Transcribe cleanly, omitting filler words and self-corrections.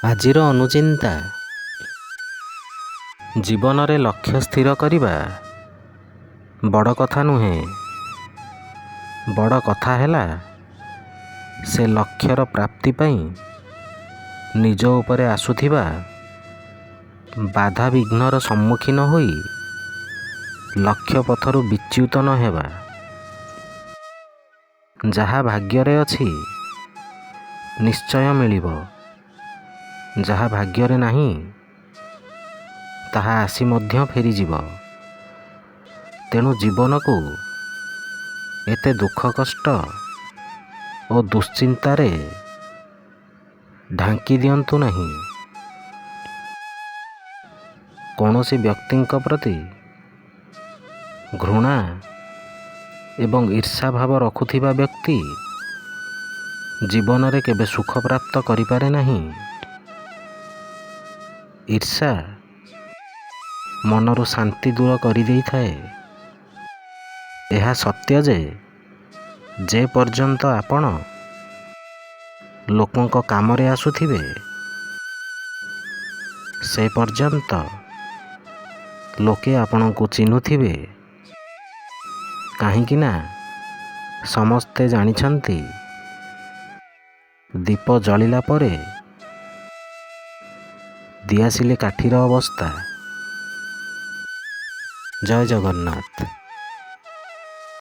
ଆଜିର ଅନୁଚିନ୍ତା। ଜୀବନରେ ଲକ୍ଷ୍ୟ ସ୍ଥିର କରିବା ବଡ଼ କଥା ନୁହେଁ, ବଡ଼ କଥା ହେଲା ସେ ଲକ୍ଷ୍ୟର ପ୍ରାପ୍ତି ପାଇଁ ନିଜ ଉପରେ ଆସୁଥିବା ବାଧାବିଘ୍ନର ସମ୍ମୁଖୀନ ହୋଇ ଲକ୍ଷ୍ୟ ପଥରୁ ବିଚ୍ୟୁତ ନ ହେବା। ଯାହା ଭାଗ୍ୟରେ ଅଛି ନିଶ୍ଚୟ ମିଳିବ, ଯାହା ଭାଗ୍ୟରେ ନାହିଁ ତାହା ଆସି ମଧ୍ୟ ଫେରିଯିବ। ତେଣୁ ଜୀବନକୁ ଏତେ ଦୁଃଖ କଷ୍ଟ ଓ ଦୁଶ୍ଚିନ୍ତାରେ ଢାଙ୍କି ଦିଅନ୍ତୁ ନାହିଁ। କୌଣସି ବ୍ୟକ୍ତିଙ୍କ ପ୍ରତି ଘୃଣା ଏବଂ ଈର୍ଷାଭାବ ରଖୁଥିବା ବ୍ୟକ୍ତି ଜୀବନରେ କେବେ ସୁଖ ପ୍ରାପ୍ତ କରିପାରେ ନାହିଁ। ଈର୍ଷା ମନରୁ ଶାନ୍ତି ଦୂର କରିଦେଇଥାଏ। ଏହା ସତ୍ୟ ଯେ, ଯେ ପର୍ଯ୍ୟନ୍ତ ଆପଣ ଲୋକଙ୍କ କାମରେ ଆସୁଥିବେ, ସେ ପର୍ଯ୍ୟନ୍ତ ଲୋକେ ଆପଣଙ୍କୁ ଚିହ୍ନୁଥିବେ, କାହିଁକିନା ସମସ୍ତେ ଜାଣିଛନ୍ତି ଦୀପ ଜଳିଲା ପରେ ଦିଆସିଲି କାଠିର ଅବସ୍ଥା। ଜୟ ଜଗନ୍ନାଥ।